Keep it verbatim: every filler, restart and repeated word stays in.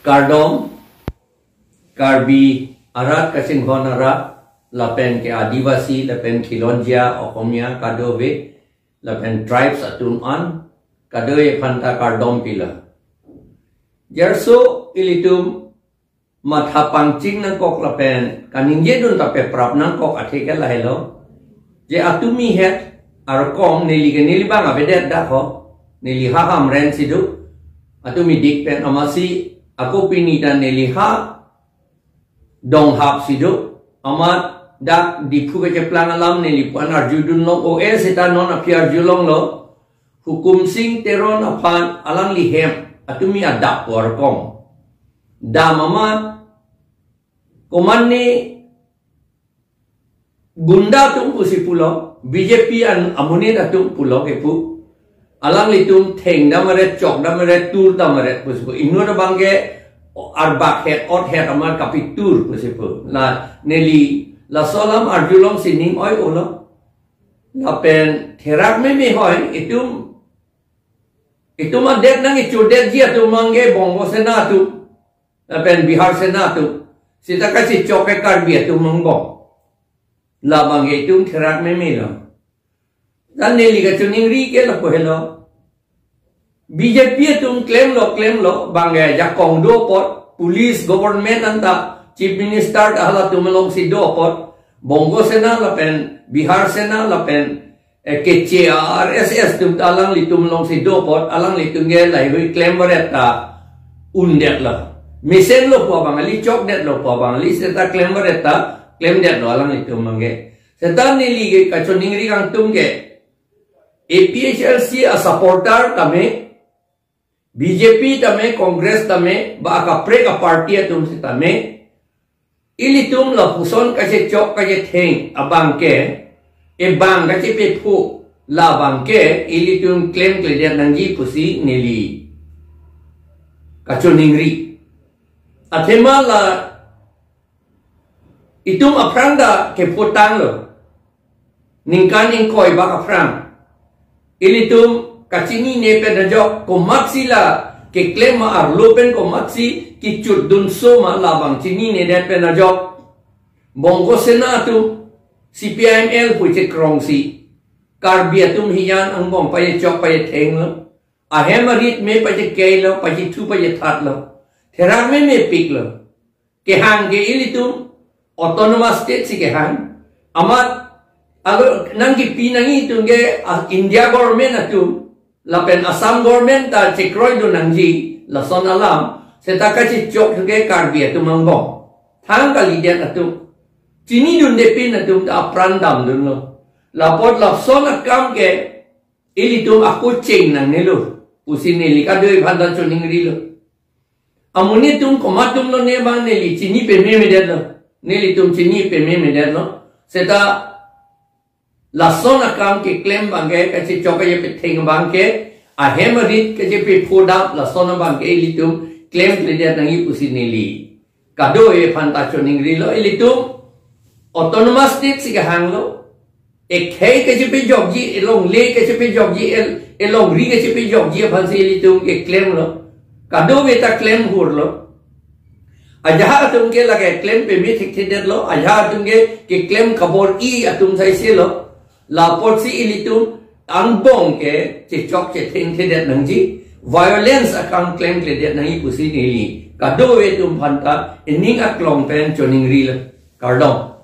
Kardom, Karbi arat kachinghon arat, lapen ke Adivasi, lapen Khilonjia, Okomia, kadokave, lapen tribes atum an, kadokave aphanta kardom pilo. Jarso ilitum matha pangcheng nangkok lapen kaningjedun ta peprap nangkok athe ke lahelo. Je atumi het arkom neli ke neli bang avedet dak ho. Neli ha Hamren si do. Atumi dik pen amatsi ako pini ta neli ha Donghap si do. Amat dak Diphu kacheplang alam neli pu-an arjudun long, o eh seta non aphi arjulonglo. Hukum Sing Teron aphan alangli hem atumi adap arkom. Dam amat komatne gunda atum pusi pulo, B J P an amonit atum pulo kepu. Alanglitum thengdam aret, chokdam aret, turdam aret pusi pu. Inut abang ke arbak het, ot het amat kapitur pusi pu. La neli laso alam arjulongsi ning oi-olo. Lapen therak meme hoi, itum, itum adet nangkechodetji atum abang ke Bongo Sena atum, lapen Bihar Sena atum. Seta kachechok ke Karbi atum angbong. Labang ke itum therak memelo. Dan neli kachiningri ke lapu helo. B J P atum klemlo, klemlo, bang ke jakong do apot, police, government anta, Chief Minister ta halatum alongsi do apot, Bongo Sena lapen Bihar Sena lapen, eh, K C R S S atum ta alanglitum alongsi do apot, alanglitum ke laheihui klem varet ta undetlo. Mesenlo pu abang kali, chokdetlo pu abang kali, seta klem varet ta klemdetlo alanglitum abang ke. Seta neli ke kachiningri kangtung ke, A P H L C a supporter tame, B J P tame, Congress tame, ba akaprek a-party atum sitame, ilitum lapuson kachechok kachetheng abang ke, ebang kachepepho labang ke, ilitum klemkledet nangji pusi neli kachiningri. Athema la itum aphrang ta kepho tanglo. Ningkan ingkoi bak aphrang. Ilitum kachinine pen ajok komatsi la keklem ma arlo pen komatsi kechotdunso ma labang chininedet pen ajok. Bongo Sena atum C P I M L pu chekrongsi Karbi atum hiyan angbong pachechok pachethenglo. Ahem arit me pachekeilo, pachethu pachethatlo. Therak memepiklo. Kehang ke ilitum autonomous state si kehang. Amat alo nangkipi nangji atum ke, ah, India government atum lapen Assam government ta chekroidun nangji lason alam. Seta kachechok atum ke Karbi atum angbong. Thang kalidet atum. Chinidunde pin atum ta apran damdunlo. Lapot lason akam ke ilitum ako cheng nangnelo pusi neli kadokave aphanta chiningrilo. Amonit atum komat atumlo ne abang neli chini pememedetlo. Nelitum chini pememedetlo. Seta lason akam keklem abang ke, kachechok kachepetheng abang ke, ahem arit kachepephodam lason abang ke ilitum klemkledet nangji pusi neli kadokave aphanta chiningrilo. Ilitum autonomous state si kehanglo. Ekhei kachepejokji, elongle kachepejokji, el, elongri kachepejokji aphansi ilitum keklemlo. Kadokave ta klem hurlo. Ajahak atum ke lake klem peme thekthedetlo, ajahak atum ke keklem kabor-i atum saiselo. Lapotsi ilitum angbong ke chechok chethengthedet nangji, violence akam klemkledet nangji pusi neli kadokave atum aphanta ining aklong pen chiningrilo. Kardom.